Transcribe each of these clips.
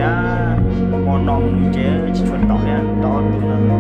Hmo no mus tsev tsis tshua tau thiab, tau ob tug no.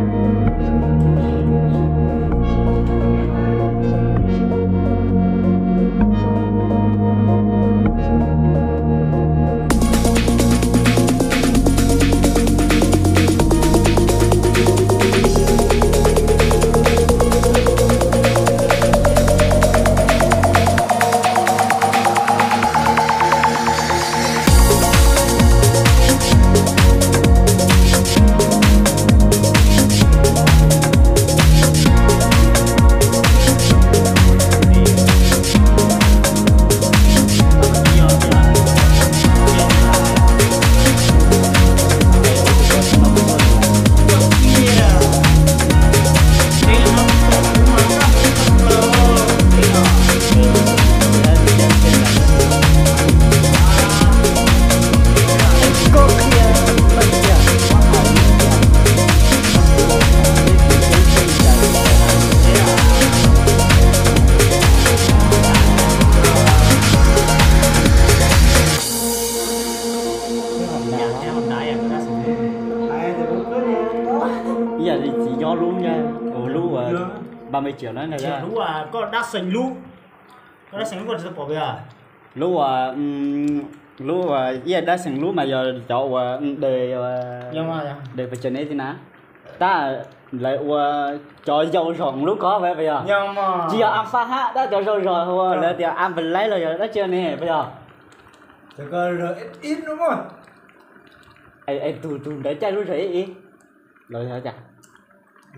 Ib yam li txiv nyob lub, lub ba mươi triệu na. Lub uas, lub uas ib yam dab xeem lub mas yog cov uas de, de pes tsawg ne ti na, tab lawv ua cov yau zog lub ko puas yog? Tsis yog a faj hab, tab cov zau zog ua lawv tias a npalaib los yog dab tsi ne puas yog? Es tus tus ntawd caij lub zog ib ib los yog cas?